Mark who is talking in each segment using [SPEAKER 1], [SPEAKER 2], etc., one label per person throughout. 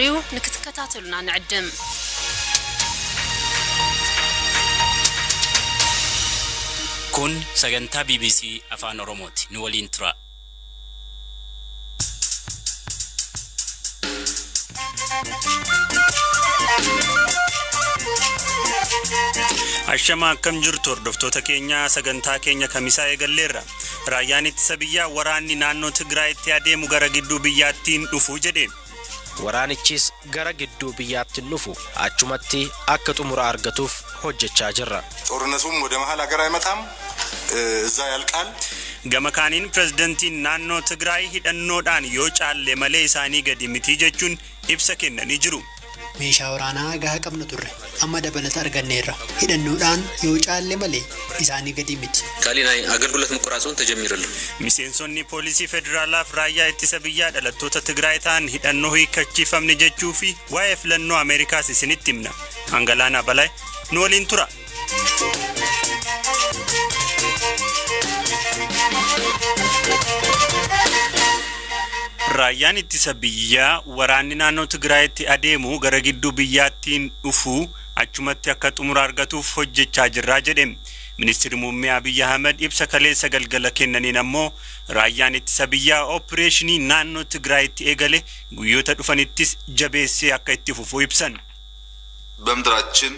[SPEAKER 1] ንክትከታተሉና ንዕድም።
[SPEAKER 2] Kun sagantaa BBC Afaan Oromooti. Nu waliin tura.
[SPEAKER 3] Ashama, akkam jirtu hordoftoota keenya? Sagantaa keenya Kamisaa eegalleerra. Raayyaan ittisa biyyaa waraanni naannoo Tigraayitti adeemu gara gidduu biyyaattiin dhufu jedhe.
[SPEAKER 4] Waraanichis gara gidduu biyyaatti hin dhufu, achumatti akka xumura argatuuf hojjechaa jirra.
[SPEAKER 5] ጦርነቱም ወደ መሀል ሀገር አይመጣም፣ እዛ ያልቃል።
[SPEAKER 3] Gama kaaniin pirezidantiin naannoo Tigraay hidhannoodhaan yoo caalle malee isaanii gadi miti jechuun ibsa kennanii jiru.
[SPEAKER 6] Meeshaa waraanaa gahaa qabna turre, amma dabalata arganneerra. Hidhannoodhaan yoo caalle malee isaanii gadi miti.
[SPEAKER 7] ካሊእ ናይ ኣገልግሎት ምቁራፅ እውን ተጀሚሩ ኣሎ።
[SPEAKER 3] Miseensonni poolisii federaalaaf raayyaa ittisa biyyaa dhalattoota Tigraay ta'an hidhannoo hiikkachiifamne jechuu fi waa'ee filannoo Ameerikaas isinitti himna. Hangalaanaa Balaa nu waliin tura. Raayyaan ittisa biyyaa waraanni naannoo Tigraayitti adeemu gara gidduu biyyaattiin dhufu, achumatti akka xumura argatuuf hojjechaa jirraa jedhe. Ministeerri muummee Abiyyi Ahmed ibsa kaleessa galgala kennaniin ammoo raayyaan ittisa biyyaa opereeshinii naannoo Tigraayitti eegale guyyoota dhufanittis jabeessee akka itti fufu ibsan.
[SPEAKER 5] በምድራችን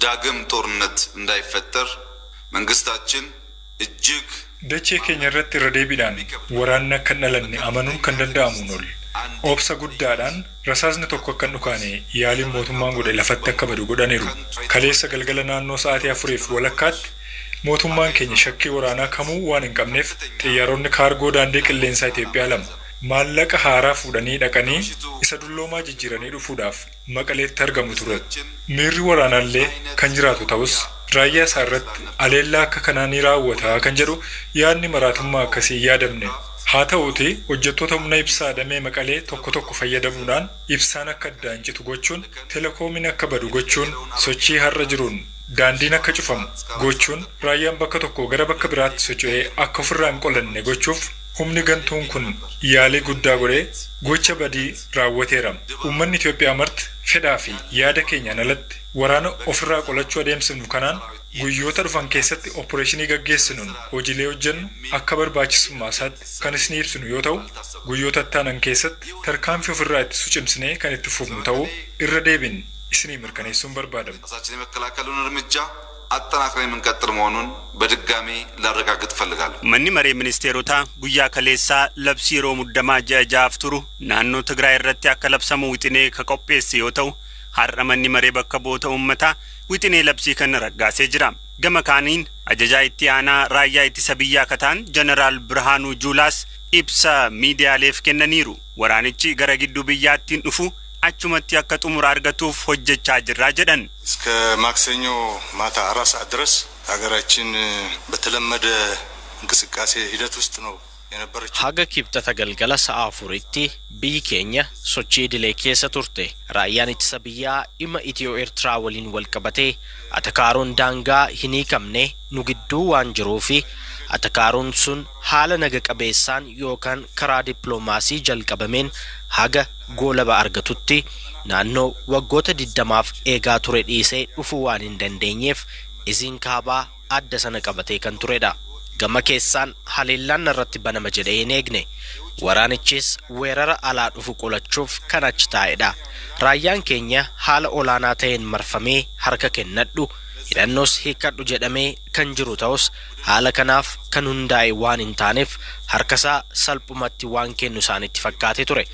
[SPEAKER 5] ዳግም ጦርነት እንዳይፈጠር መንግስታችን እጅግ
[SPEAKER 8] Dachee keenya irratti irra deebiidhaan waraanni akka hin dhalanne amanuun kan danda'amuun ol. Obsa guddaadhaan rasaasni tokko akka hin dhukaane yaaliin mootummaan godhe lafatti akka badu godhaniiru. Kaleessa galgala naannoo sa'aatii 4:30tti mootummaan keenya shakkii waraanaa kamuu waan hin qabneef xiyyaaronni kaargoo daandii qilleensaa Itoophiyaa lama maallaqa haaraa fuudhanii dhaqanii isa dulloomaa jijjiiranii dhufuudhaaf Maqaleetti argamu ture. Miirri waraanaallee kan jiraatu ta'us, raayyaa isaa irratti aleellaa akka kanaa ni raawwata kan jedhu yaadni maraatummaa akkasii hin yaadamne. Haa ta'uuti, hojjettoota humna ibsaa damee Maqalee tokko tokko fayyadamuudhaan ibsaan akka addaan citu gochuun, telekoomiin akka badu gochuun, sochii har'a jiruun daandiin akka cufamu gochuun, raayyaan bakka tokko gara bakka biraatti socho'ee akka ofirraa hin qolanne gochuuf humni gantuun kun yaalii guddaa godhee gocha badii raawwateera. Uummanni Itoophiyaa marti fedhaa fi yaada keenyaan alatti waraana ofirraa qolachuu adeemsifnu kanaan guyyoota dhufan keessatti opereeshinii gaggeessinuun hojiilee hojjennu akka barbaachisummaa isaatti kan isin ibsinu yoo ta'u, guyyoota itti keessatti tarkaanfii ofirraa ittisu cimsinee kan itti fufnu ta'uu irra deebiin isinii mirkaneessuun barbaadamu.
[SPEAKER 5] ራሳችን የመከላከሉን እርምጃ አጠናክረን የምንቀጥል መሆኑን በድጋሚ ላረጋግጥ እፈልጋለሁ።
[SPEAKER 3] Manni maree ministeerotaa guyyaa kaleessaa labsii yeroo muddamaa ji'a 6f turu naannoo Tigraay irratti akka labsamu wixinee ka qopheesse yoo ta'u, har'a manni maree bakka bu'oota uummataa wixinee labsii kana raggaasee jira. Gama kaaniin ajajaa itti aanaa raayyaa ittisa biyyaa kataan Jeneraal Birhaanuu Juulaas ibsa miidiyaaleef kennaniiru. Waraanichi gara gidduu biyyaattiin dhufu, achumatti akka xumura argatuuf hojjechaa jirraa jedhan.
[SPEAKER 5] እስከ ማክሰኞ ማታ 4 ሰዓት ድረስ ሀገራችን በተለመደ እንቅስቃሴ ሂደት ውስጥ ነው የነበረችው።
[SPEAKER 4] Haga Kibxata galgala sa'a 4tti biyyi keenya sochii idilee keessa turte. Raayyaan ittisa biyyaa dhimma Itiyoo Eertiraa waliin wal qabatee atakaaroon daangaa hin hiikamne nu gidduu waan jiruufi atakaaroon sun haala naga qabeessaan yookaan karaa dippiloomaasii jalqabameen haga goolaba argatutti naannoo waggoota 20f eegaa ture dhiisee dhufuu waan hin dandeenyeef iziin kaabaa adda sana qabatee kan turedha. Gama keessaan haleellaan irratti banama jedhee hin eegne. Waraanichis weerara alaa dhufu qolachuuf kan achi taa'edha. Raayyaan keenya haala olaanaa ta'een marfamee harka kennadhu, hidhannoos hiikkadhu jedhamee kan jiru ta'us, haala kanaaf kan hundaa'e waan hin taaneef harkasaa salphumatti waan kennu isaanitti fakkaate ture.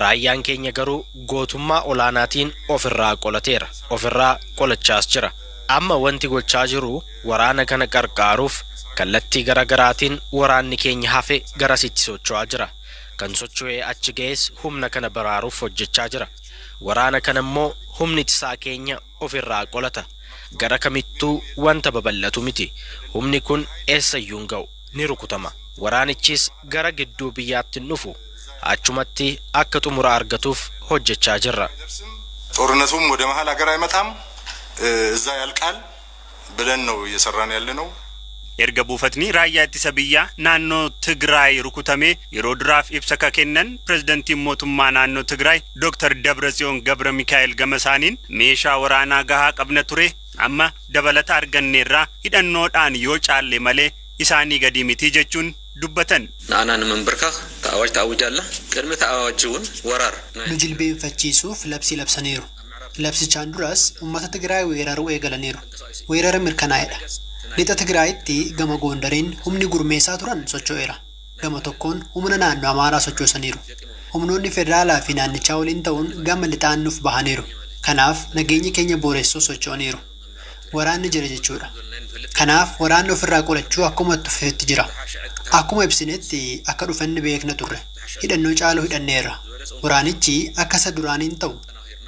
[SPEAKER 4] Raayyaan keenya garuu gootummaa olaanaatiin ofirraa qolateera, ofirraa qolachaas jira. Amma wanti gochaa jiru waraana kana qarqaaruuf kallattii gara garaatiin waraanni keenya hafe garasitti socho'aa jira. Kan socho'ee achi ga'es humna kana baraaruuf hojjechaa jira. Waraana kana immoo humni ittisaa keenya ofirraa qolata. Gara kamittuu wanta babal'atu miti. Humni kun eessayyuu hin ga'u, ni rukutama. Waraanichis gara gidduu biyyaatti hin dhufu, achumatti akka xumura argatuuf hojjechaa jirra.
[SPEAKER 5] ጦርነቱም ወደ መሀል ሀገር አይመጣም፣ እዛ ያልቃል ብለን ነው እየሰራን ያለ ነው።
[SPEAKER 3] Erga buufatni raayyaa ittisa biyyaa naannoo Tigraay rukutamee yeroo duraaf ibsa ka kennan pirezidantiin mootummaa naannoo Tigraay Dr. Dabratsiyoon Gabra Mikaa'el gama isaaniin, meeshaa waraanaa gahaa qabna ture, amma dabalata arganneerraa, hidhannoodhaan yoo caalle malee isaanii gadi miti jechuun dubbatan.
[SPEAKER 7] ንኣና ንምንብርካኽ ኣዋጅ ተኣዊጃ ኣላ። ቅድሚ እቲ ኣዋጅ እውን ወራር
[SPEAKER 6] Nu jilbeenfachiisuuf labsii labsaniiru. Labsichaan duras uummata Tigraay weeraruu eegalaniiru. Weerara mirkanaa'edha. Lixa Tigraayitti gama Gondariin humni gurmeessaa turan socho'eera. Gama tokkoon humna naannoo Amaaraa sochoosaniiru. Humnoonni federaalaa fi naannichaa waliin ta'uun gama lixaan nuuf bahaniiru. Kanaaf nageenya keenya booressuu socho'aniiru. Waraanni jira jechuudha. Kanaaf waraanni ofirraa qolachuu akkuma itti fufetti jira. Akkuma ibsinetti akka dhufanni beekna turre. Hidhannoo caaluu hidhanneerra. Waraanichi akka isa duraaniin ta'u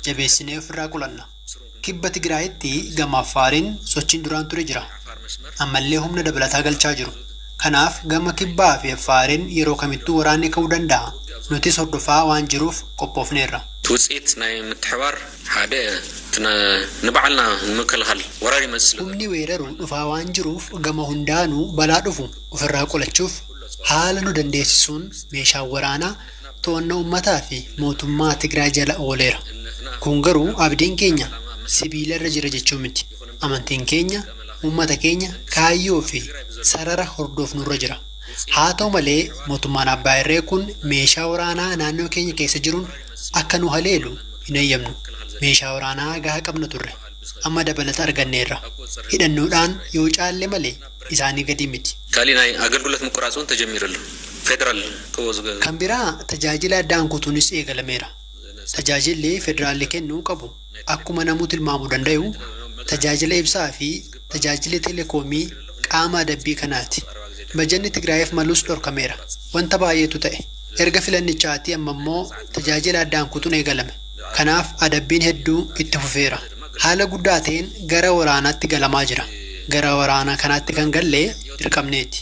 [SPEAKER 6] jabeessinee ofirraa qolanna. Kibba Tigraayitti gama Affaariin sochiin duraan ture jira. Ammallee humna dabalataa galchaa jiru. Kanaaf gama kibbaa fi Affaariin yeroo kamittuu waraanni ka'uu danda'a. Nutis hordofaa waan jiruuf qophoofneerra.
[SPEAKER 7] እቲ ውፅኢት ናይ ምትሕባር ሓደ እቲ ንባዕልና ንምክልኻል ወራር ይመፅእ ስለ
[SPEAKER 6] Humni weeraru dhufaa waan jiruuf gama hundaanuu balaa dhufu ofirraa qolachuuf haala nu dandeessisuun meeshaan waraanaa to'annoo uummataa fi mootummaa Tigraay jala ooleera. Kun garuu abdiin keenya sibiila irra jira jechuu miti. Amantiin keenya, uummata keenya, kaayyoo fi sarara hordofnurra jira. Haa ta'u malee mootummaan abbaa irree kun meeshaa waraanaa naannoo keenya keessa jiruun akka nu haleelu hin eeyyamnu. Meeshaa waraanaa gahaa qabna turre. Amma dabalata arganneerra. Hidhannoodhaan yoo caalle malee isaanii gadi miti.
[SPEAKER 7] ካሊእ ናይ ኣገልግሎት ምቁራፅ እውን ተጀሚሩ ኣሎ። ፌደራል ክቦ
[SPEAKER 6] Kan biraa tajaajila addaan kutuunis eegalameera. Tajaajilli federaalli kennuu qabu akkuma namuu tilmaamuu danda'u tajaajila ibsaa fi tajaajilli teleekoomii qaama adabbii kanaati. Bajanni Tigraayiif malus dhorkameera. Wanta baay'eetu ta'e. Erga filannichaatii amma immoo tajaajila addaan kutuun eegalame. Kanaaf adabbiin hedduu itti fufeera. Haala guddaa ta'een gara waraanaatti galamaa jira. Gara waraanaa kanaatti kan galle dirqamneeti.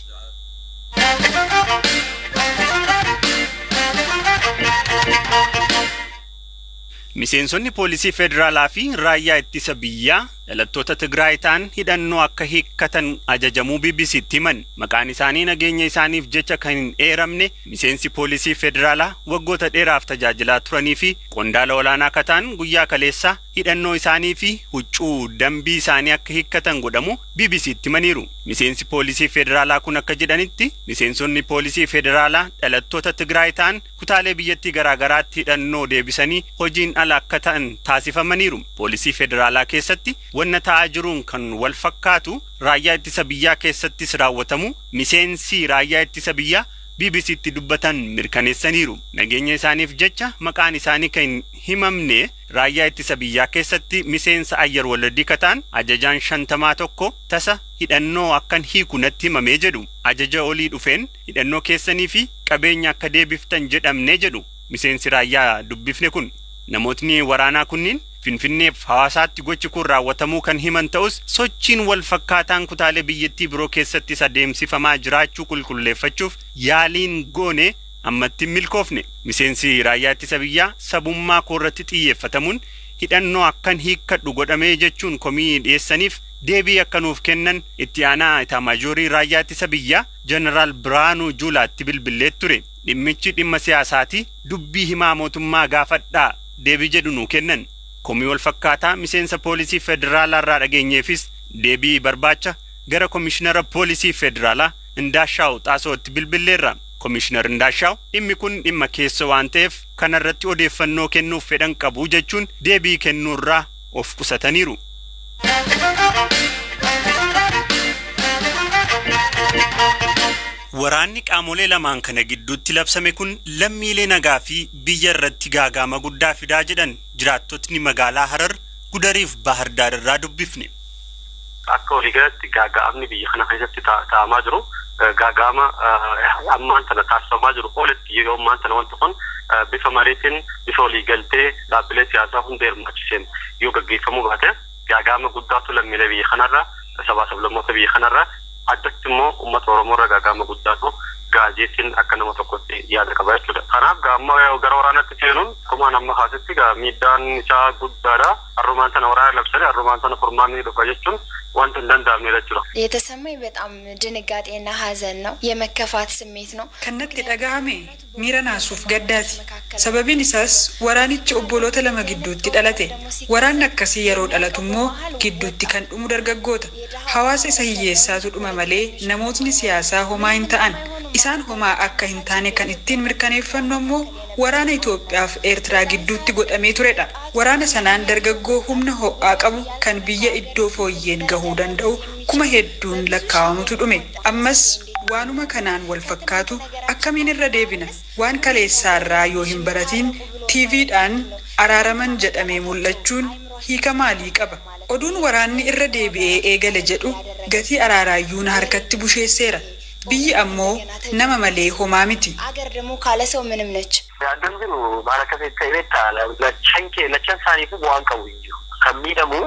[SPEAKER 3] Miseensonni poolisii federaalaa fi raayyaa ittisa biyyaa dhalattoota Tigraay ta'an hidhannoo akka hiikkatan ajajamuu BBCtti himan. Maqaan isaanii nageenya isaaniif jecha kan hin eeramne miseensi poolisii federaalaa waggoota dheeraaf tajaajilaa turanii fi qondaala olaanaa akka ta'an guyyaa kaleessaa hidhannoo isaanii fi huccuu dambii isaanii akka hiikkatan godhamu BBCtti himaniiru. Miseensi poolisii federaalaa kun akka jedhanitti, miseensonni poolisii federaalaa dhalattoota Tigraay ta'an kutaalee biyyattii garaagaraatti hidhannoo deebisanii hojiin ala akka ta'an taasifamaniiru. Poolisii federaalaa keessatti wanna ta'aa jiruun kan wal fakkaatu raayyaa ittisa biyyaa keessattis raawwatamu miseensi raayyaa ittisa biyyaa BBCtti dubbatan mirkaneessaniiru. Nageenya isaaniif jecha maqaan isaanii kan hin himamne raayyaa ittisa biyyaa keessatti miseensa ayyar waladii kataan ajajaan 50 tokko tasa hidhannoo akkan hiiku natti himamee jedhu. Ajaja olii dhufeen hidhannoo keessanii fi qabeenya akka deebiftan jedhamnee jedhu miseensi raayyaa dubbifne kun. Namootni waraanaa kunniin Finfinneef hawaasaatti gochi kun raawwatamuu kan himan ta'us, sochiin wal fakkaataan kutaalee biyyattii biroo keessattis adeemsifamaa jiraachuu qulqulleeffachuuf yaaliin goone ammatti hin milkoofne. Miseensi raayyaa ittisa biyyaa sabummaa koorratti xiyyeeffatamuun hidhannoo akkan hiikkadhu godhamee jechuun komii dhiyeessaniif deebii akka nuuf kennan itti aanaa itaamaajorii raayyaa ittisa biyyaa Jeneraal Biraanuu Juulaatti bilbilee ture. Dhimmichi dhimma siyaasaati, dubbii himaa mootummaa gaafadhaa deebii jedhu nuu kennan. Komii wal fakkaataa miseensa poolisii federaalaa irraa dhageenyeefis deebii barbaacha gara komishinara poolisii federaalaa Indaashaaw Xaasootti bilbilleerra. Komishinar Indaashaaw dhimmi kun dhimma keessa waan ta'eef kanarratti odeeffannoo kennuuf fedhan qabu jechuun deebii kennuurraa of qusataniiru. Waraanni qaamolee lamaan kana gidduutti labsame kun lammiilee nagaa fi biyya irratti gaagaama guddaa fidaa jedhan jiraattotni magaalaa Harar, Gudariif Bahar Daar irraa dubbifne.
[SPEAKER 1] Akka waliigalatti gaaga'amni biyya kana keessatti ta'amaa jiru gaaga'ama ammaan tana taasifamaa jiru olitti, yeroo ammaan tana wanti kun bifa mariitiin, bifa waliigaltee dhaabbilee siyaasaa hunda hirmaachiseen yoo gaggeeffamuu baate, gaaga'ama guddaatu lammiilee biyya kanarra, sabaa sablammoota biyya kanarra, addatti immoo uummata Oromoorra gaaga'ama guddaatu gaajeetiin akka nama tokkotti yaada qaba jechuudha. Kanaaf gaama gara waraanaatti seenuun akkuma Akkumaan amma kaasetti egaa miidhaan isaa guddaadha. Har'umaan sana waraana labsanii har'umaan sana furmaanni dhufa jechuun wanta hin danda'amne jechuudha.
[SPEAKER 9] የተሰማኝ በጣም ድንጋጤና ሐዘን ነው። የመከፋት ስሜት ነው።
[SPEAKER 10] Kan natti dhagahame miira naasuuf gaddaati. Sababiin isaas waraanichi obboloota lama gidduutti dhalate. Waraanni akkasii yeroo dhalatu immoo gidduutti kan dhumu dargaggoota. Hawaasa isa hiyyeessaatu dhuma malee namootni siyaasaa homaa hin ta'an. Isaan homaa akka hin taane kan ittiin mirkaneeffannu ammoo waraana Itoophiyaa fi Eertiraa gidduutti godhamee turedha. Waraana sanaan dargaggoo humna ho'aa qabu kan biyya iddoo fooyyeen gahuu danda'u kuma hedduun lakkaa'amutu dhume. Ammas waanuma kanaan wal fakkaatu akkamiin irra deebina? Waan kaleessaarraa yoo hin baratiin TVdhaan araaraman jedhamee mul'achuun hiika maalii qaba? Oduun waraanni irra deebi'ee eegale jedhu gatii araaraayyuu na harkatti busheesseera. Biyyi ammoo nama malee homaa miti.
[SPEAKER 9] አገር ደግሞ ካለ ሰው ምንም ነች።
[SPEAKER 1] Yaaddoon jiru maal akka ta'e beektaa lachan kee lachan isaaniifuu bu'aan qabu hin jiru. Kan miidhamu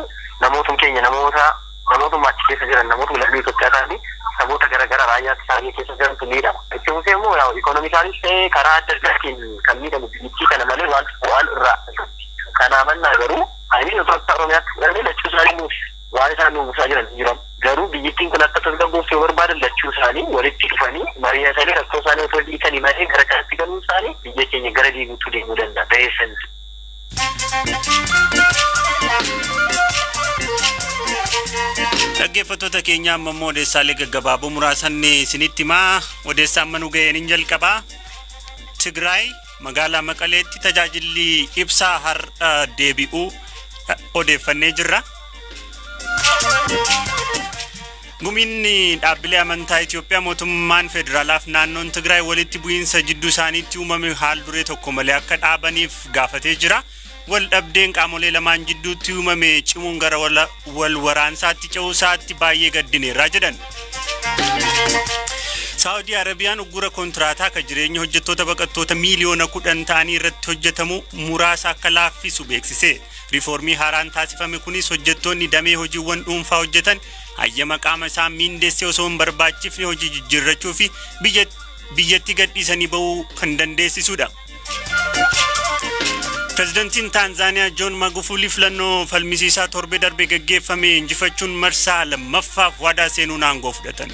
[SPEAKER 1] namootuma keenya namoota namootuma achi keessa jiran namootuma lammii Itoophiyaa ta'anii saboota garaagaraa raayyaa isaanii keessa jirantu miidhama. Itti fufee immoo ikonomikaalis ta'ee karaa adda addaatiin kan miidhamu biyyattii kana malee wanti bu'aan irraa argatti. Kanaa mannaa garuu ani otoo akka Oromiyaatti fudhannee lachuu isaanii nuuf waan isaan nuuf buusaa jiran hin jiran. Garuu biyyattiin kun akka tasgabbooftu yoo barbaadan lachuu isaanii walitti dhufanii mari'atanii rakkoo isaanii otoo dhiisanii malee gara kanatti galuun isaanii biyya keenya gara diiguutti deemuu danda'a. Ba'eessan.
[SPEAKER 3] Dhaggeeffattoota keenya amma immoo odeessaalee gaggabaaboo muraasan isinitti himaa. Odeessaa amma nu ga'een hin jalqabaa. Tigraay magaalaa Maqaleetti tajaajilli ibsaa har'a deebi'uu odeeffannee jirra. Gumiin dhaabbilee amantaa Itoophiyaa mootummaan federaalaaf naannoon Tigraay walitti bu'iinsa jidduu isaaniitti uumame haal duree tokko malee akka dhaabaniif gaafatee jira. Wal dhabdeen qaamolee lamaan jidduutti uumame cimuun gara wal waraansaatti ce'uusaatti baay'ee gaddineerraa jedhan. Saawudii Arabiyaan uggura kontiraataa kan jireenya hojjettoota baqattoota miiliyoona 10 ta'anii irratti hojjetamu muraasa akka laaffisu beeksise. Riifoormii haaraan taasifame kunis hojjettoonni damee hojiiwwan dhuunfaa hojjetan hayyama qaama isaan miindeessee osoo hin barbaachifne hojii jijjiirrachuu fi biyyatti gadhiisanii bahuu kan dandeessisudha. Pireezidantiin Taanzaaniyaa Joon Magufuli filannoo falmisiisaa torbee darbe gaggeeffame injifachuun marsaa lammaffaaf waadaa seenuun aangoo fudhatan.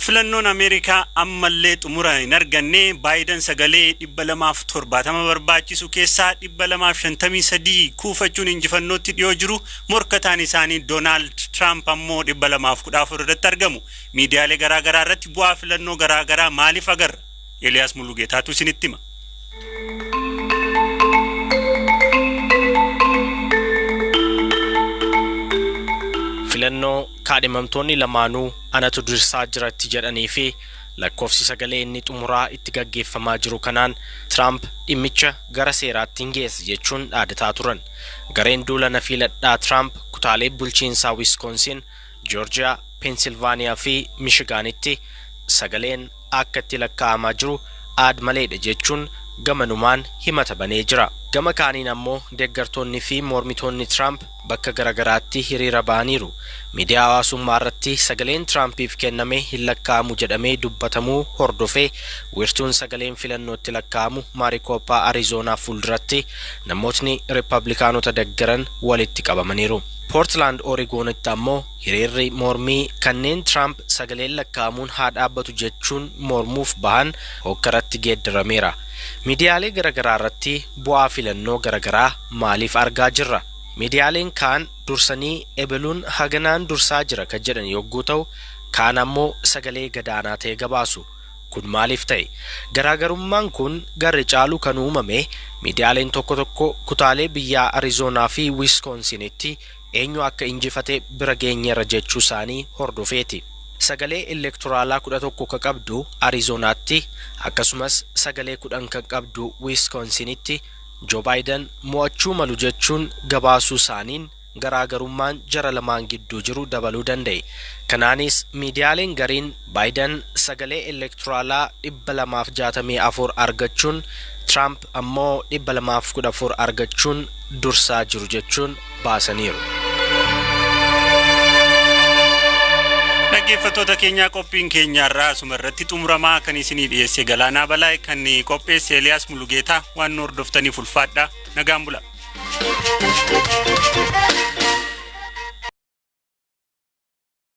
[SPEAKER 3] Filannoon Ameerikaa ammallee xumura hin arganne. Baayiden sagalee 270 barbaachisu keessaa 253 kuufachuun injifannootti dhiyoo jiru. Morkataan isaanii Doonaald Tiraamp ammoo 214 irratti argamu. Miidiyaalee garaagaraa irratti bu'aa filannoo garaagaraa maaliif agarra? Eeliyaas Mulugeetaatu isinitti hima.
[SPEAKER 4] Filannoo kaadhimamtoonni lamaanuu anatu dursaa jiratti jedhanii fi lakkoofsi sagalee inni xumuraa itti gaggeeffamaa jiru kanaan Tiraamp dhimmicha gara seeraatti hin geesse jechuun dhaadataa turan. Gareen duula na filadhaa Tiraamp kutaalee bulchiinsaa Wiskoonsin, Joorjiyaa, Peensilvaaniyaa fi Mishigaanitti sagaleen akka itti lakkaa'amaa jiru aad maleedha jechuun gamanumaan himata banee jira. Gama kaaniin ammoo deeggartoonni fi mormitoonni Tiraamp bakka garagaraatti hiriira ba'aniiru. Miidiyaa hawaasummaa irratti sagaleen Tiraampiif kenname hin lakkaa'amu jedhamee dubbatamuu hordofee wiirtuun sagaleen filannootti lakkaa'amu Maarikooppaa Arizoonaa fuulduratti namootni Riippablikaanota deggeran walitti qabamaniiru. Poortland Oregoonitti ammoo hiriirri mormii kanneen Tiraamp sagaleen lakkaa'amuun haa dhaabbatu jechuun mormuuf bahan hokkaratti geeddarameera. Miidiyaalee garaagaraa irratti bu'aa filannoo garaagaraa maaliif argaa jirra? Miidiyaaleen kaan dursanii ebeluun haganaan dursaa jira kan jedhan yogguu ta'u, kaan ammoo sagalee gadaanaa ta'e gabaasu. Kun maaliif ta'e? Garaagarummaan kun garri caalu kan uumame miidiyaaleen tokko tokko kutaalee biyyaa Arizoonaa fi Wiskoonsinitti eenyu akka injifate bira geenyeerra jechuu isaanii hordofeeti. Sagalee elektoraalaa 11 kan qabdu Ariizoonaatti, akkasumas sagalee 10 kan qabdu Wiskoonsinitti Joo Baayiden mo'achuu malu jechuun gabaasuu isaaniin garaagarummaan jara lamaan gidduu jiru dabaluu danda'e. Kanaanis miidiyaaleen gariin Baayiden sagalee elektoraalaa 264 argachuun, Tiraamp ammoo 214 argachuun dursaa jiru jechuun baasaniiru.
[SPEAKER 3] Dhaggeeffattoota keenyaa, qophiin keenya irraa asuma irratti xumuramaa. Kan isinii dhiyeesse Galaanaa Balaa, kan qopheesse Eliyaas Mulugeetaa. Waan nu hordoftaniif ulfaadhaa, nagaan bula.